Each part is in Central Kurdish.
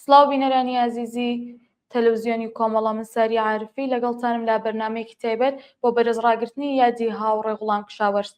سڵاو بینەرانی ئازیزی تەلەڤزیۆنی کۆمەڵە من ساری عارفی لەگەڵتانم لە بەرنامەیەکی تایبەت بۆ بەرز ڕاگرتنی یادی هاوڕێ غوڵام کشاوەرز.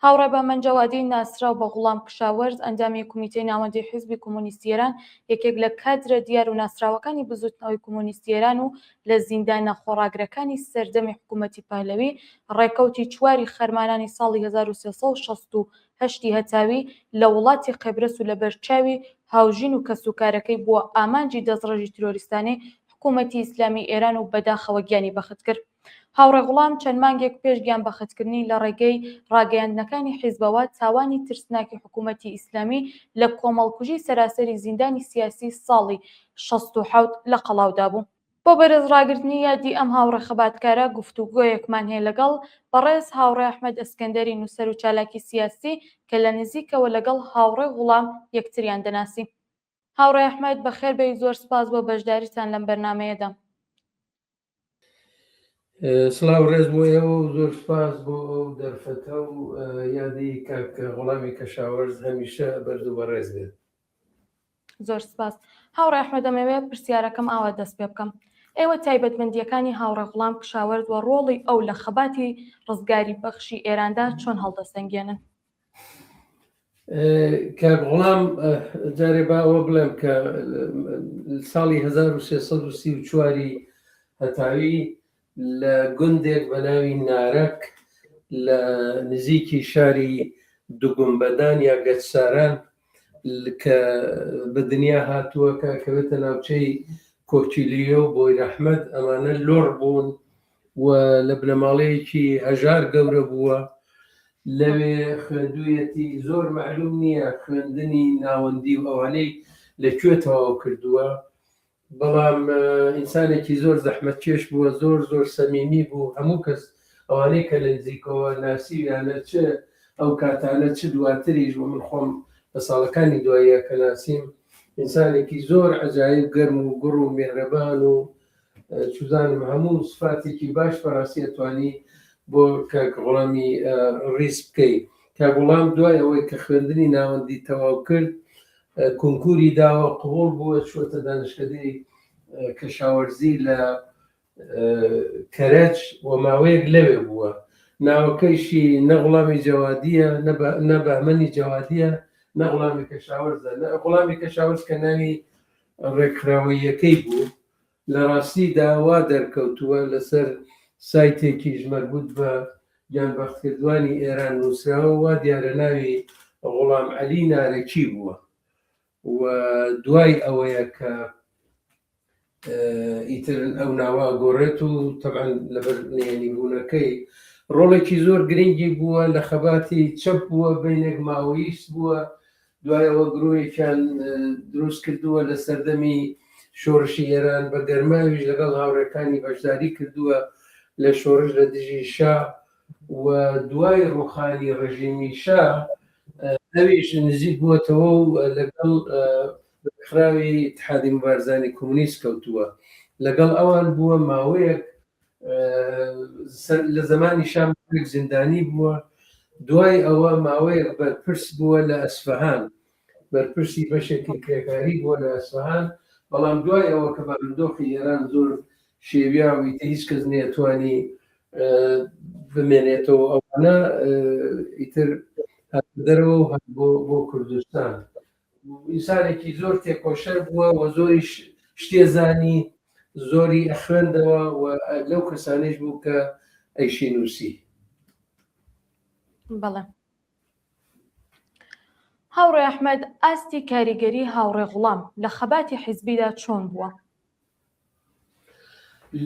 هاوڕێ بەهمەن جەوادی ناسراو بە غوڵام کشاوەرز ئەندامی کومیتەی ناوەندی حیزبی کۆمۆنیستی ئێران یەکێک لە کادرە دیار و ناسراوەکانی بزووتنەوەی کۆمۆنیستی ئێران و لە زیندانە خۆڕاگرەکانی سەردەمی حکوومەتی پەهلەوی ڕێکەوتی چواری خەرمانانی ساڵی 1368 ی هەتاوی لە وڵاتی قێبرس و لەبەر چاوی هاوژین و کەسوکارەکەی بووە ئامانجی دەستڕێژی ترۆریستانەی حکوومەتی ئیسلامیی ئێران و بەداخەوە گیانی بەخت کرد. هاوڕێ غوڵام چەند مانگێک پێش گیانبەختکردنی لە ڕێگەی ڕاگەیاندنەکانی حیزبەوە تاوانی ترسناکی حکوومەتی ئیسلامی لە کۆمەڵکوژی سەراسەری زیندانی سیاسی ساڵی 67 لە قەڵاو دابوو. بۆ بەرز ڕاگرتنی یادی ئەم هاوڕێ خەباتکارە گفتوگۆیەکمان هەیە لەگەڵ بەڕێز هاوڕێ ئەحمەد ئەسکەندەری نووسەر و چالاکی سیاسی کە لە نزیکەوە لەگەڵ هاوڕێ غوڵام یەکتریان دەناسی. هاوڕێ ئەحمەد بەخێر بێی زۆر سپاس بۆ بەشداریتان لەم بەرنامەیەدا. سڵاو ڕێز بۆ ئێوە و زۆر سپاس بۆ ئەو دەرفەتە و یادی کاک غوڵامی کەشاوەرز هەمیشە بەرز و بەڕێز بێت. زۆر سپاس هاوڕێ ئەحمەد دەمەوێت پرسیارەکەم ئاوا دەست پێ بکەم ئێوە تایبەتمەندییەکانی هاوڕێ غوڵام کشاوەرز و ڕۆڵی ئەو لە خەباتی ڕزگاری بەخشی ئێراندا چۆن هەڵدەسەنگێنن؟ کاک غوڵام جارێ با ئەوە بڵێم کە ساڵی 1334 هەتاوی لە گوندێک بە ناوی نارەک لە نزیکی شاری دوگمبەدان یا گەچساران کە بە دنیا هاتووە کە کەوێتە ناوچەی کۆچیلیە و بۆی رەحمەت ئەمانە لۆڕ بوون و لە بنەماڵەیەکی هەژار گەورە بووە لەوێ خوێندوویەتی زۆر مەعلوم نییە خوێندنی ناوەندی و ئەوانەی لە کوێ تەواو کردووە بەڵام ئینسانێکی زۆر زەحمەتکێش بووە زۆر زۆر سەمیمی بوو هەموو کەس ئەوانەی کە لە نزیکەوە ناسیویانە چ ئەو کاتانە چ دواتریش و من خۆم لە ساڵەکانی دواییە کە ناسیم ئینسانێکی زۆر عەجایب گەرم و گوڕ و مێهرەبان و چوزانم هەموو سفاتێکی باش بەڕاستی ئەتوانی بۆ کاک غوڵامی ڕیز بکەی کاک غوڵام دوای ئەوەی کە خوێندنی ناوەندی تەواو کرد کونکوری داوە قبوڵ بووە چووەتە دانشکەدەی کەشاوەرزی لە کەرەج و ماوەیەک لەوێ بووە ناوەکەیشی نە غوڵامی جەوادیە نە بەهمەنی جەوادیە نە غوڵامی کەشاوەرزە نە غوڵامی کەشاوەرز کە ناوی ڕێکخراوەییەکەی بوو، لە ڕاستیدا وا دەرکەوتووە لەسەر سایتێکیش مەربوت بە گیانبەختکردوانی ئێران نووسراوە، وا دیارە ناوی غوڵام عەلی نارەکی بووە و دوای ئەوەیە کە ئیتر ئەو ناوە ئەگۆڕێت و تەبعەن لەبەر نهێنی بوونەکەی ڕۆڵێکی زۆر گرنگی بووە لە خەباتی چەپ بووە بینێک ماوەیست بووە دوای ئەوە گروهێکیان دروست کردووە لە سەردەمی شۆڕشی ئێران بە گەرماویش لەگەڵ هاوڕێکانی بەشداری کردووە لە شۆڕش لە دژی شا و دوای ڕوخانی ڕژیمی شا ئەویش نزیک بووەتەوە و لەگەڵ ڕێکخراوی اتحادی مبارزانی کۆمونیست کەوتووە لەگەڵ ئەوان بووە ماوەیەک لە زمانی شام زیندانی بووە دوای ئەوە ماوەیەک بەرپرس بووە لە ئەسفەهان بەرپرسی بەشێکی کرێکاری بووە لە ئەسفەهان بەڵام دوای ئەوە کە بارودۆخی ئێران زۆر شێویا و ئیتر هیچ کەس نیەتوانی بمێنێتەوە ئەوانە ئیتر دەرەوە و بۆ بۆ کوردستان ئینسانێکی زۆر تێکۆشەر بووە و زۆریش شتێزانی زۆری ئەخوێندەوە و لەو کەسانیش بوو کە ئەیشی نووسی. بەڵێ هاوڕێ ئەحمەد ئاستی کاریگەری هاوڕێ غوڵام لە خەباتی حیزبیدا چۆن بووە؟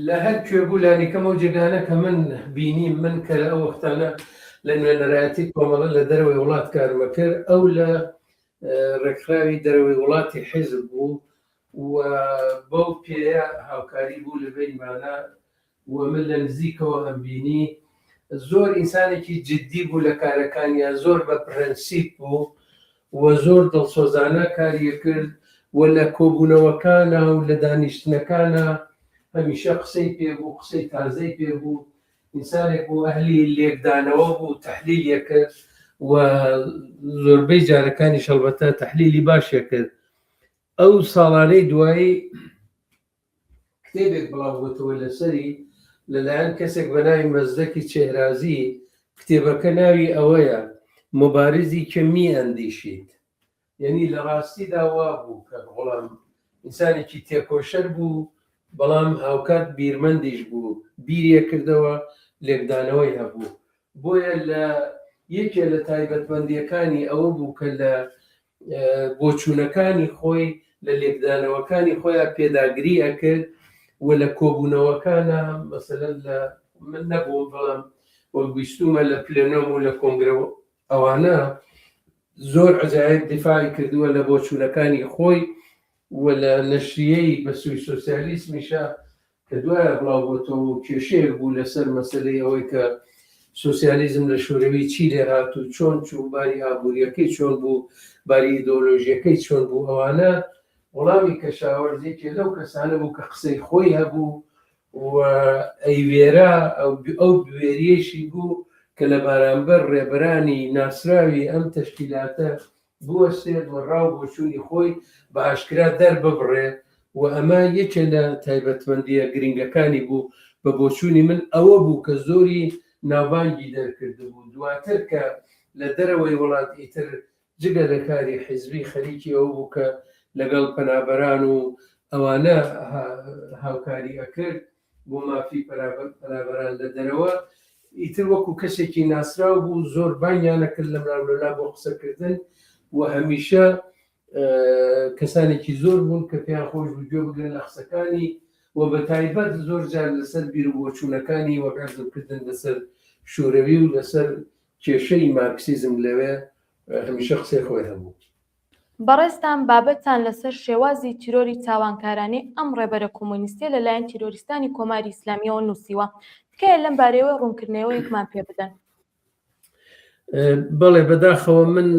لە هەر کوێ بوو لانیکەم ئەو جێگانە کە من بینیم من کە لە ئەو وەختانە لە نوێنەرایەتی کۆمەڵە لە دەرەوەی وڵات کارمە کرد ئەو لە ڕێکخراوی دەرەوەی وڵاتی حیزب بوو و بەو پێیە هاوکاری بوو لە بەینمانە و من لە نزیکەوە ئەمبینی زۆر ئینسانێکی جدی بوو لە کارەکانیا زۆر بە پرەنسیپ بوو و زۆر دڵسۆزانە کاری کرد و لە کۆبوونەوەکانە و لە دانیشتنەکانە هەمیشە قسەی پێ بوو قسەی تازەی پێ بوو ئینسانێک بوو ئەهلی لێکدانەوە بوو تەحلیل کرد و زۆربەی جارەکانیش هەڵبەتە تەحلیلی باشێ کرد. ئەو ساڵانەی دوایی کتێبێک بڵاوبووەتەوە لەسەری لەلایەن کەسێک بە ناوی مەزدەکی چێهرازی، کتێبەکە ناوی ئەوەیە، مبارزی که می اندیشید، یەنی لە ڕاستیدا وا بوو کە غوڵام ئینسانێکی تێکۆشەر بوو، بەڵام هاوکات بیرمەندیش بوو، بیری ئەکردەوە، لێکدانەوەی هەبوو. بۆیە لە یەکێ لە تایبەتمەندییەکانی ئەوە بوو کە لە بۆچوونەکانی خۆی لە لێکدانەوەکانی خۆیان پێداگری ئەکرد و لە کۆبوونەوەکانە مەسەلەن لە من نەبووم بەڵام وەک بیستومە لە پلێنۆم و لە کۆنگرە ئەوانە زۆر عجایب دیفاعی کردووە لە بۆچوونەکانی خۆی و لە نەشریەی بەسوی سۆسیالیسمیشە کە دوایە بڵاو بۆتەوە و کێشەیەک بوو لەسەر مەسەلەی ئەوەی کە سۆسیالیزم لە شورەوی چی لێ هات و چۆن چوو، باری ئابوورییەکەی چۆن بوو، باری ئیدۆلۆژییەکەی چۆن بوو، ئەوانە وڵامی کەشاوەرز یەکێ لەو کەسانە بوو کە قسەی خۆی هەبوو و ئەیوێرا، ئەو بوێرییەشی بوو کە لە بارامبەر ڕێبەرانی ناسراوی ئەم تەشکیلاتە بوەستێت و ڕا و بۆچوونی خۆی بە ئاشکرا دەرببڕێ و ئەمە یەکێ لە تایبەتمەندییە گرینگەکانی بوو، بە بۆچوونی من ئەوە بوو کە زۆری ناوبانگی دەرکردبوو، دواتر کە لە دەرەوەی وڵات ئیتر جگە لە کاری حیزبی خەریکی ئەوە بوو کە لەگەڵ پەنابەران و ئەوانە هاوکاری ئەکرد، بۆ مافی پەنابەران لە دەرەوە ئیتر وەکو کەسێکی ناسراو بوو زۆر بانگیان ئەکرد لەملاولەلا بۆ قسەکردن و هەمیشە کەسانێکی زۆر بوون کە پێیان خۆش بوو گوێ بگرن لە قسەکانی و بە تایبەت زۆر جار لەسەر بیر و بۆچوونەکانی وەک عەرزم کردن لەسەر شوورەوی و لەسەر کێشەی مارکسیزم لەوێ هەمیشە قسەی خۆی هەبوو. بەڕێزتان بابەتتان لەسەر شێوازی تیرۆری تاوانکارانەی ئەم ڕێبەرە کۆمۆنیستیە لە لایەن تیرۆریستانی کۆماری ئیسلامیەوە نووسیوە. تکایە لەم بارەیەوە ڕوونکردنەوەیەکمان پێ بدەن. بەڵێ بەداخەوە من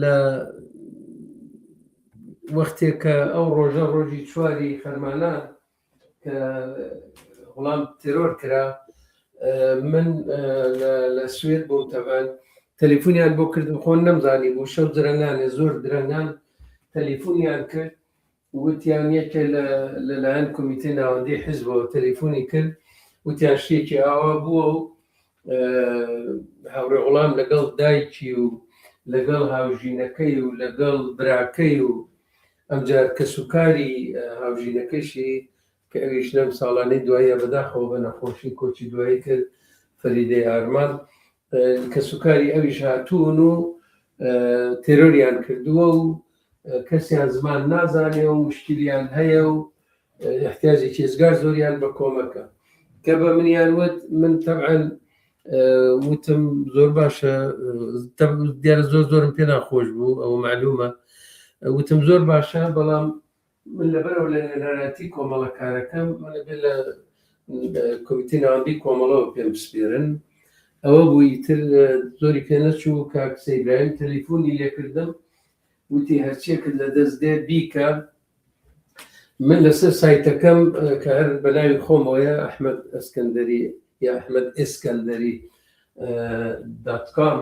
لە وەختێک کە ئەو ڕۆژە ڕۆژی چواری خەرمانان کە غوڵام تێرۆر کرا من لە سوێد بووم تەبان تەلیفۆنیان بۆ کردم خۆ نەمزانی بوو شەو درەنگانێ زۆر درەنگان تەلیفۆنیان کرد وتیان یەکێ لەلایەن کۆمیتەی ناوەندی حزبەوە تەلیفۆنی کرد وتیان شتێکی ئاوا بووە و هاوڕێ غوڵام لەگەڵ دایکی و لەگەڵ هاوژینەکەی و لەگەڵ براکەی و ئەمجار کەسوکاری هاوژینەکەشی کە ئەویش لەم ساڵانەی دواییە بەداخەوە بە نەخۆشی کۆچی دوایی کرد فەریدەی ئارمان کەسوکاری ئەویش هاتوون و تێرۆریان کردووە و کەسیان زمان نازانێ و مشکلیان هەیە و احتیاجێکی ئێجگار زۆریان بە کۆمەکە کە بە منیان وت من تەبعەن وتم زۆر باشە دیارە زۆر زۆرم پێ ناخۆش بوو ئەوە معلومە وتم زۆر باشە بەڵام من لەبەرەوە لە نوێنەرایەتی کۆمەڵە کارەکەم من لەبێ لە کۆمیتی ناوەندی کۆمەڵەوە پێم بسپێرن ئەوە بوو ئیتر زۆری پێ نەچوو کاک سەیبرایم تەلیفۆنی لێکردم وتی هەرچیەکت لە دەست دێ بیکە من لەسەر سایتەکەم کە هەر بە ناوی خۆمەوەیە ئەحمەد ئەسکەندەری یا ئەحمەد ئێسکەندەری dot com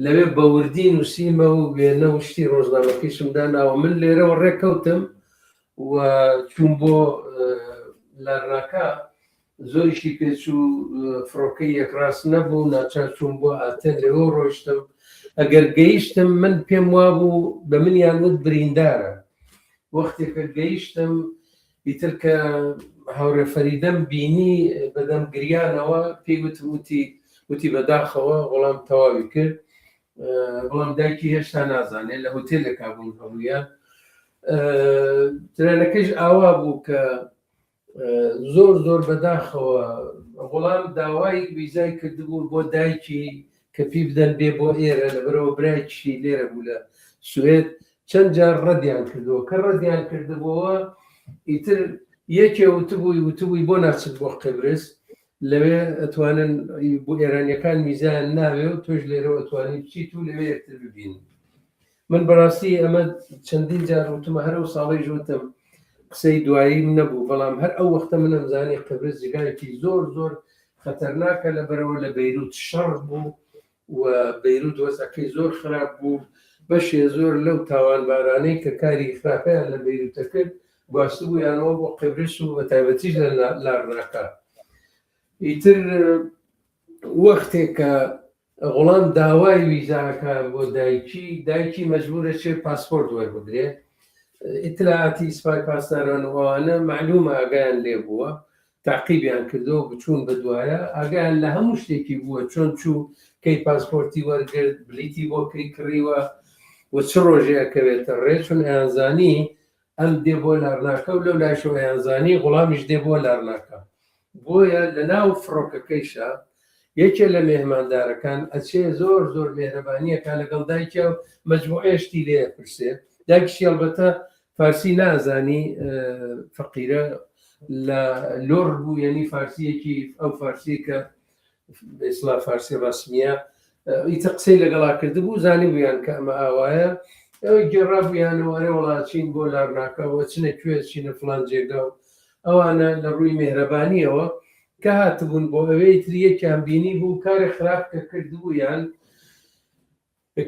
لەوێ بە وردی نووسیمە و وێنە و شتی ڕۆژنامەکەیشم داناوە من لێرەوە ڕێککەوتم و چوون بۆ لارناکا زۆریشی پێچوو فڕۆکەی یەکڕاست نەبوو ناچار چووم بۆ ئاتێن لەوێ ڕۆیشتم ئەگەر گەیشتم من پێم وابوو بە منیان وت بریندارە وەختێک کە گەیشتم ئیتر کە هاوڕێ فەریدەم بینی بەدەم گریانەوە پێی وتم وتی وتی بەداخەوە وەڵام تەواوی کرد بەڵام دایکی هێشتا نازانێت لە هۆتێلێکا بوون هەموویان ترێنەکەیش ئاوا بوو کە زۆر زۆر بەداخەوە غوڵام داوای ویزای کردبوو بۆ دایکی کە پی بدەن بێ بۆ ئێرە لەبەرەوە برایکیشی لێرە بوو لە سوێد چەند جار ڕەدیان کردەوە کە ڕەدیان کردبووەوە ئیتر یەکێ وتبووی وتبووی بۆ ناچت بۆ قبرس لەوێ ئەتوانن بۆ ئێرانیەکان میزیان ناوێ و تۆش لێرەوە ئەتوانی بچیت و لەوێ یەکتر ببین من بەڕاستی ئەمە چەندین جار وتمە هەر ئەو ساڵەیش وتم قسەی دواییم نەبوو بەڵام هەر ئەو وەختە منم زانی قبرس جێگایەکی زۆر زۆر خەتەرناکە لەبەرەوە لە بەیروت شەڕ بوو و بەیروت وەزعەکەی زۆر خراپ بوو. بەشێ زۆر لەو تاوانبارانەی کە کاری خراپیان لە بەیروتە کرد گواستبوویانەوە بۆ قبرس و بە تایبەتیش لە لارناکا. ئیتر وەختێک کە غوڵام داوای ویزا ئەکا بۆ دایکی، دایکی مەجبورە چێ پاسپۆرت وەربگرێ. ئیتلاعاتی سپای پاسداران و ئەوانە مەعلومە ئاگایان لێ بووە، تەعقیبیان کردەوە بچوون بە دوایە، ئاگایان لە هەموو شتێکی بووە، چۆن چوو، کەی پاسپۆرتی وەرگرت، بلیتی بۆ کەی کڕیوە و چ ڕۆژێ ئەکەوێتە ڕێ، چون ئەیانزانی ئەم دێ بۆ لارناکە و لەو لایشەوە ئەیانزانی غوڵامیش دێ بۆ لارناکە. بۆیە لە ناو فڕۆکەکەیشا یەکێ لە مێهماندارەکان ئەچێ زۆر زۆر مێهرەبانی ئەکا لەگەڵ دایکیا و مەجموعەیە شتی لێ ئەپرسێ. دایکیشی ئەڵبەتە فارسی نازانی فەقیرە لە لۆڕ بوو یەنی فارسیەکی ئەو فارسیە کە ئیسلا فارسی ڕەسمیە ئیتر قسەی لەگەڵا کردبوو زانیبوویان کە ئەمە ئاوایە ئەوەی گێڕابوویانەوە ئەرێ وەڵا چین بۆ لارناکەوە چنە کوێ چینە فڵان جێگا و ئەوانە لە ڕووی مێهرەبانیەوە کە هاتبوون بۆ ئەوێ ئیتر یەکیان بینی بوو کارێ خراپ کە کردبوویان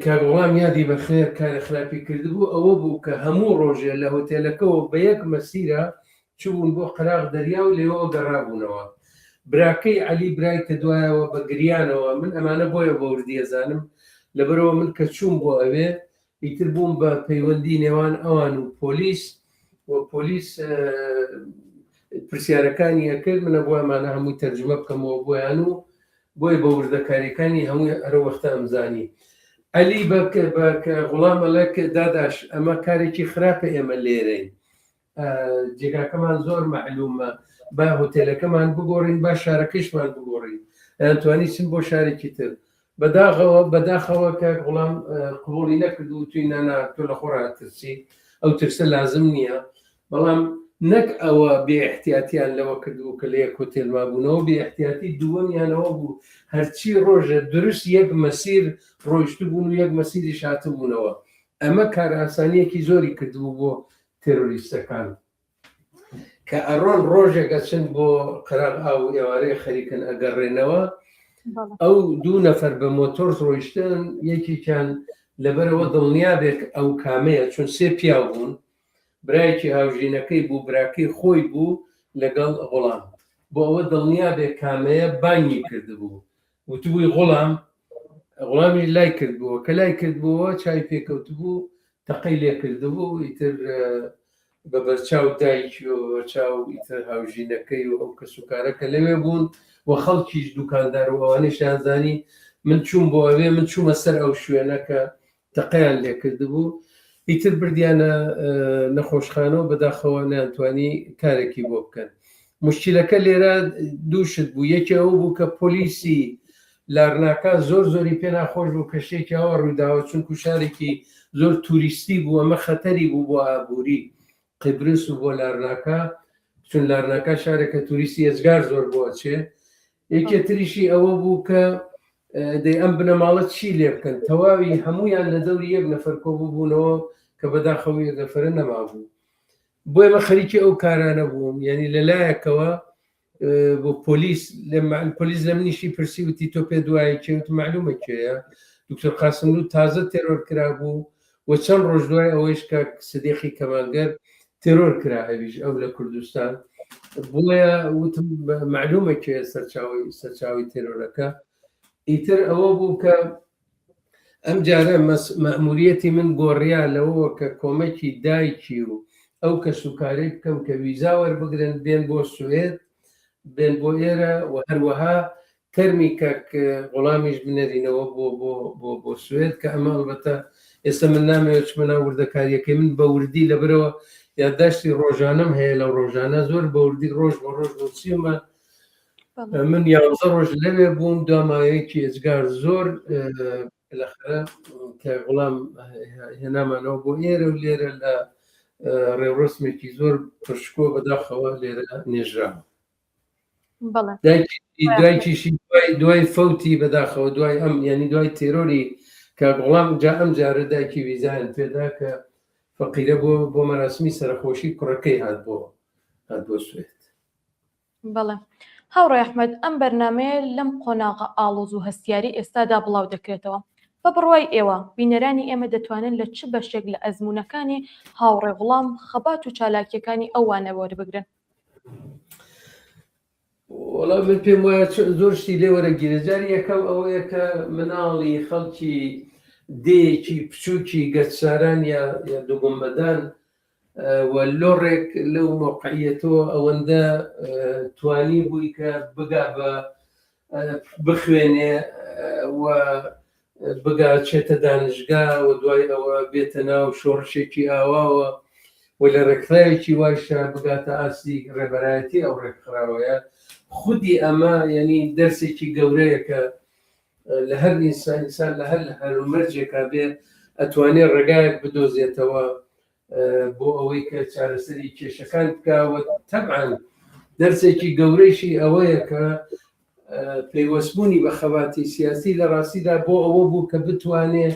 کاک غوڵام یادی بەخێر کارێ خراپی کردبوو ئەوە بوو کە هەموو ڕۆژێ لە هۆتێلەکەوە بە یەک مەسیرە چوبوون بۆ قەراغ دەریا و لێوەوە گەڕابوونەوە. براکەی عەلی برای کە دوایەوە بە گریانەوە، من ئەمانە بۆیە بە وردی ئەزانم، لەبەرئەوە من کە چووم بۆ ئەوێ ئیتر بووم بە پەیوەندی نێوان ئەوان و پۆلیس و پۆلیس پرسیارەکانی ئەکرد، من ئەبوو ئەمانە هەمووی تەرجومە بکەمەوە بۆیان و بۆیە بە وردەکاریەکانی هەمووی ئەرە وەختە ئەمزانی. عەلی بە کە غوڵام ئەڵێ کە داداش ئەمە کارێکی خراپە ئێمە لێرەین، جێگاکەمان زۆر مەعلومە با هۆتێلەکەمان بگۆڕین با شارەکەیشمان بگۆڕین ئەیانتوانی چن بۆ شارێکی تر بەداغەوە بەداخەوە کاک غوڵام قبوڵی نەکرد و توی نانا تۆ لە خۆڕا ترسی ئەو ترسە لازم نییە بەڵام نەک ئەوە بێ احتیاتیان لەوە کردبوو کە لە یەک هۆتێل مابوونەوە بێ احتیاتی دووەمیانەوە بوو هەرچی ڕۆژە دروست یەک مەسیر ڕۆیشتبوون و یەک مەسیریش هاتبوونەوە ئەمە کارئاسانییەکی زۆری کردبوو بۆ تێرۆریستەکان کە ئەڕۆن ڕۆژێک ئەچن بۆ قەراغ ئاو و ئێوارەیە خەریکن ئەگەڕێنەوە ئەو دوو نەفەر بە مۆتۆر ڕۆیشتن یەکێکیان لەبەرەوە دڵنیا بێت ئەو کامەیە چون سێ پیاو بوون برایەکی هاوژینەکەی بوو براکەی خۆی بوو لەگەڵ غوڵام بۆ ئەوە دڵنیا بێ کامەیە بانگی کردبوو وتبووی غوڵام غوڵامی لای کردبووە کە لای کردبووەوە چای پێکەوتبوو تەقەی لێ کردبوو ئیتر بە بەرچاو دایکی و بەرچاو ئیتر هاوژینەکەی و ئەو کەسوکارە کە لەوێ بوون و خەڵکیش دوکاندار و ئەوانەیشیان زانی من چووم بۆ ئەوێ من چوومە سەر ئەو شوێنە کە تەقەیان لێکردبوو ئیتر بردیانە نەخۆشخانە و بەداخەوە نەیانتوانی کارێکی بۆ بکەن مشکلەکە لێرە دوو شت بوو یەکێ ئەو بوو کە پۆلیسی لارناکا زۆر زۆری پێ ناخۆش بوو کە شتێکی ئەوە ڕوویداوە چونکو شارێکی زۆر توریستی بوو ئەمە خەتەری بوو بۆ ئابووری قیبرس و بۆ لارناکا چون لارناکا شارێکە توریستی ئێجگار زۆر بۆ ئەچێ یەکێ تریشی ئەوە بوو کە دەی ئەم بنەماڵە چی لێ بکەن تەواوی هەمویان لە دەوری یەک نەفەر کۆ ببوونەوە کە بەداخەوە یەک نەفەرە نەمابوو بۆیە من خەریکی ئەو کارانە بووم یعنی لەلایەکەوە بۆ پۆلیس پۆلیس لە منیشی پرسی وتی تۆ پێ دوای کێ وتم معلومە کێیە دکتۆر قاسملوو تازە تێرۆر کرابوو و چەند ڕۆژ دوای ئەوەیش کاک سدیقی کەمانگەر تێرۆر کرا ئەویش ئەو لە کوردستان بۆیە وتم معلومە کێ سەرچاوی سەرچاوی تێرۆرەکە ئیتر ئەوە بوو کە ئەم جارە مەئموریەتی من گۆڕیا لەوەوە کە کۆمەکی دایکی و ئەو کەسوکارەی بکەم کە ویزا وەربگرن بێن بۆ سوئێد بێن بۆ ئێرە و هەروەها تەرمی کاک غوڵامیش بنێرینەوە بۆ بۆ بۆ بۆ سوئێد کە ئەمە ئەڵبەتە ئێستا من نامەوێت چمە ناو وردەکاریەکەی من بە وردی لەبەرەوە یادداشتی ڕۆژانەم هەیە لەو ڕۆژانە زۆر بە وردی ڕۆژ بە ڕۆژ نووسیومە من یانزە ڕۆژ لەوێ بووم دواماوەیەکی ئێجگار زۆر لەخرە کە غوڵام هێنامانەوە بۆ ئێرە و لێرە لە ڕێوڕسمێکی زۆر پرشکۆ بەداخەوە لێرە نێژرا دایکیشی دوای فەوتی بەداخەوە دوای ئەم ینی دوای تێرۆری کە غوڵام جا ئەم جارە دایکی ویزایان پێدا کە فەقیرە بۆ بۆ مەراسمی سەرخۆشی کوڕەکەی هات بۆ هات بۆ سوێت بەڵێ هاوڕێ ئەحمەد ئەم بەرنامەیە لەم قۆناغە ئاڵۆز و هەستیاری ئێستادا بڵاو دەکرێتەوە. بە بڕوای ئێوە بینەرانی ئێمە دەتوانن لە چ بەشێک لە ئەزموونەکانی هاوڕێ غوڵام خەبات و چالاکییەکانی ئەو وانە وەربگرن؟ وەڵا من پێم وایە زۆر شتی لێ وەرەگیرێ جاری یەکەم ئەوەیە کە مناڵی خەڵکی دێیەکی بچووکی گەچساران یا یا دوگومبەدان و لۆڕێک لەو مەوقعیەتەوە ئەوەندە توانی بووی کە بگا بە بخوێنێ و بگا چێتە دانشگا و دوای ئەوە بێتە ناو شۆڕشێکی ئاواوە و لە ڕێکخراوێکی وایشا بگاتە ئاستی ڕێبەرایەتی ئەو ڕێکخراوەیە خودی ئەمە یعنی دەرسێکی گەورەیە کە لە هەر ئینسان ئینسان لە هەر هەلومەرجێکا بێ ئەتوانێ ڕێگایەک بدۆزێتەوە بۆ ئەوەی کە چارەسەری کێشەکان بکە و تەبعەن دەرسێکی گەورەیشی ئەوەیە کە پەیوەستبوونی بە خەباتی سیاسی لە ڕاستیدا بۆ ئەوە بوو کە بتوانێ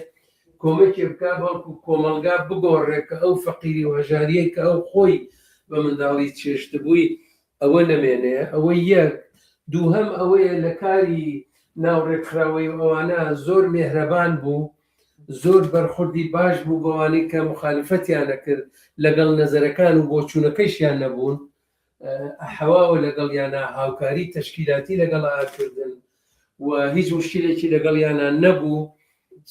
کۆمەکێ بکا بەڵکو کۆمەڵگا بگۆڕێ کە ئەو فەقیری و هەژاریەی کە ئەو خۆی بە منداڵی چێشتبووی ئەوە نەمێنێ ئەوە یەک دووهەم ئەوەیە لە کاری ناو ڕێکخراوەی و ئەوانە زۆر مێهرەبان بوو زۆر بەرخوردی باش بوو بەوانەی کە مخالفەتیان ئەکرد لەگەڵ نەزەرەکان و بۆچوونەکەیشیان نەبوون ئەحەواوە لەگەڵیانا هاوکاری تەشکیلاتی لەگەڵ ئاکردن و هیچ مشکلێکی لەگەڵیانا نەبوو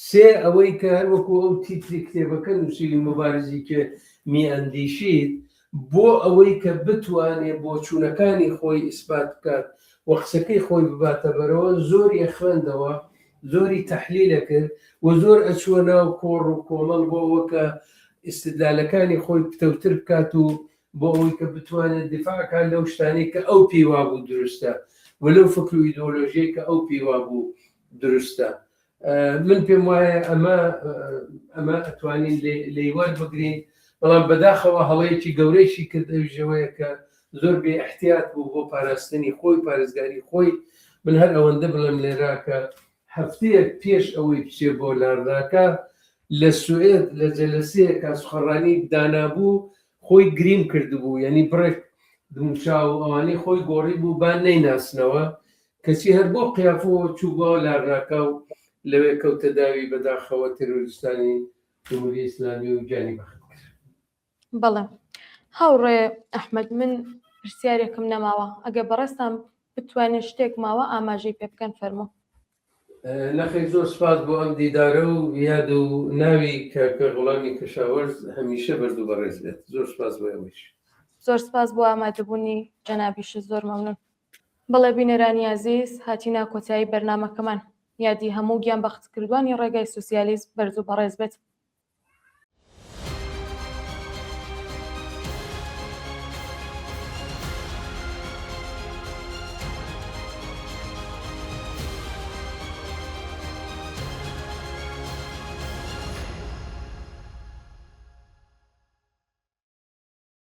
سێ ئەوەی کە هەروەکو ئەو تیتری کتێبەکە نووسیوی مبارزی که میاندیشید بۆ ئەوەی کە بتوانێ بۆچوونەکانی خۆی ئیسبات بکات و قسەکەی خۆی بباتە بەرەوە زۆری ئەخوێندەوە زۆری تەحلیل ئەکرد و زۆر ئەچووە ناو کۆڕ و کۆمەڵ بۆ ئەوە کە ئیستدلالەکانی خۆی پتەوتر بکات و بۆ ئەوەی کە بتوانێت دیفاع کات لەو شتانەی کە ئەو پێی وابوو دروستە و لەو فکر و ئیدۆلۆژیەی کە ئەو پێی وابوو دروستە. من پێم وایە ئەمە ئەمە ئەتوانین لێی وەربگرین بەڵام بەداخەوە هەڵەیەکی گەورەیشی کرد ئەویش ئەوەیە کە زۆر بێ احتیاط بوو بۆ پاراستنی خۆی پارێزگاری خۆی من هەر ئەوەندە بڵێم لێرا کە هەفتەیەک پێش ئەوەی بچێ بۆ لارناکا لە سوئێد لە جەلەسەیەکا سوخەڕانی دانابوو خۆی گریم کردبوو یعنی بڕێک دموچاو ئەوانەی خۆی گۆڕی بوو با نەیناسنەوە کەچی هەر بۆ قیافەوە چوو بۆ لارناکا و لەوێ کەوتە داوی بەداخەوە تێرۆریستانی جمهوری ئیسلامی و گیانی بەخت کرد. بەڵێ هاوڕێ ئەحمەد من پرسیارێکم نەماوە ئەگەر بەڕێزتان بتوانن شتێک ماوە ئاماژەی پێ بکەن فەرموو. نەخێر زۆر سپاس بۆ ئەم دیدارە و یاد و ناوی کاکە غوڵامی کەشاوەرز هەمیشە بەرز و بەڕێز بێت زۆر سپاس بۆ ئێوەیش. زۆر سپاس بۆ ئامادەبوونی جەنابیشت زۆر مەمنون. بەڵێ بینەرانی ئازیز هاتینە کۆتایی بەرنامەکەمان یادی هەموو گیان بەختکردوانی ڕێگای سوسیالیست بەرز و بەڕێز بێت.